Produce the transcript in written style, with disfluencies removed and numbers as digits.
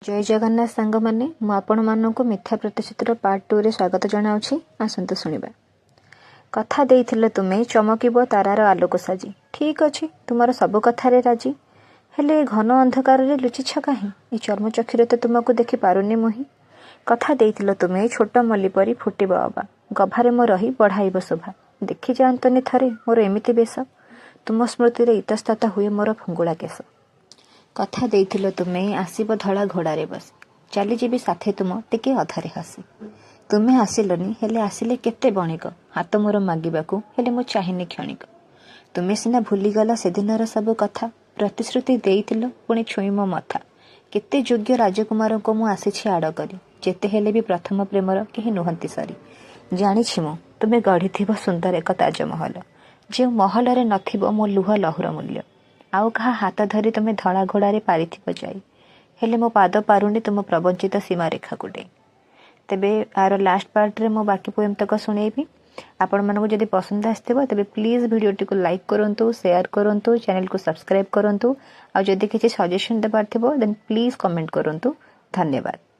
ଜୟ ଜଗନ୍ନାଥ ସାଙ୍ଗମାନେ, ମୁଁ ଆପଣମାନଙ୍କୁ ମିଥ୍ୟା ପ୍ରତିଶ୍ରୁତିର ପାର୍ଟ 2ରେ ସ୍ୱାଗତ ଜଣାଉଛି। ଆସନ୍ତୁ ଶୁଣିବା। କଥା ଦେଇଥିଲ ତୁମେ ଚମକିବ ତାରାର ଆଲୋକ ସାଜି। ଠିକ୍ ଅଛି, ତୁମର ସବୁ କଥାରେ ରାଜି। ହେଲେ ଏ ଘନ ଅନ୍ଧକାରରେ ଲୁଚିଛ କାହିଁ? ଏ ଚର୍ମଚକ୍ଷୁରେ ତ ତୁମକୁ ଦେଖି ପାରୁନି ମୁହିଁ। କଥା ଦେଇଥିଲ ତୁମେ ଛୋଟ ମଲ୍ଲି ପରି ଫୁଟିବ ଅବା, ଗଭାରେ ମୋ ରହି ବଢ଼ାଇବ ଶୋଭା। ଦେଖି ଯାଆନ୍ତନି ଥରେ ମୋର ଏମିତି ବେଶ, ତୁମ ସ୍ମୃତିରେ ଇତସ୍ତତଃ ହୁଏ ମୋର ଫୁଙ୍ଗୁଳା କେଶ। କଥା ଦେଇଥିଲ ତୁମେ ଆସିବ ଧଳା ଘୋଡ଼ାରେ ବସି, ଚାଲିଯିବି ସାଥେ ତୁମ ଟିକେ ଅଧରେ ହସି। ତୁମେ ଆସିଲନି, ହେଲେ ଆସିଲେ କେତେ ବଣିକ ହାତ ମୋର ମାଗିବାକୁ, ହେଲେ ମୁଁ ଚାହିଁନି କ୍ଷଣିକ। ତୁମେ ସିନା ଭୁଲିଗଲ ସେଦିନର ସବୁ କଥା, ପ୍ରତିଶ୍ରୁତି ଦେଇଥିଲ ପୁଣି ଛୁଇଁ ମୋ ମଥା। କେତେ ଯୋଗ୍ୟ ରାଜକୁମାରଙ୍କୁ ମୁଁ ଆସିଛି ଆଡ଼ କରି, ଯେତେ ହେଲେ ବି ପ୍ରଥମ ପ୍ରେମର କେହି ନୁହନ୍ତି ସରି। ଜାଣିଛି ମୁଁ ତୁମେ ଗଢ଼ିଥିବ ସୁନ୍ଦର ଏକ ତାଜମହଲ, ଯେଉଁ ମହଲରେ ନଥିବ ମୋ ଲୁହ ଲହୁର ମୂଲ୍ୟ। ଆଉ କାହା ହାତ ଧରି ତୁମେ ଧଳା ଘୋଡ଼ାରେ ପାରିଥିବ ଯାଇ, ହେଲେ ମୋ ପାଦ ପାରୁନି ତୁମ ପ୍ରବଞ୍ଚିତ ସୀମାରେଖାକୁ ଡେଇଁ। ତେବେ ଆର ଲାଷ୍ଟ ପାର୍ଟରେ ମୁଁ ବାକି ପୋଏମ୍ ତକ ଶୁଣେଇବି। ଆପଣମାନଙ୍କୁ ଯଦି ପସନ୍ଦ ଆସିଥିବ, ତେବେ ପ୍ଲିଜ୍ ଭିଡ଼ିଓଟିକୁ ଲାଇକ୍ କରନ୍ତୁ, ସେୟାର କରନ୍ତୁ, ଚ୍ୟାନେଲକୁ ସବସ୍କ୍ରାଇବ୍ କରନ୍ତୁ। ଆଉ ଯଦି କିଛି ସଜେସନ୍ ଦେବାର ଥିବ, ଦେନ୍ ପ୍ଲିଜ୍ କମେଣ୍ଟ କରନ୍ତୁ। ଧନ୍ୟବାଦ।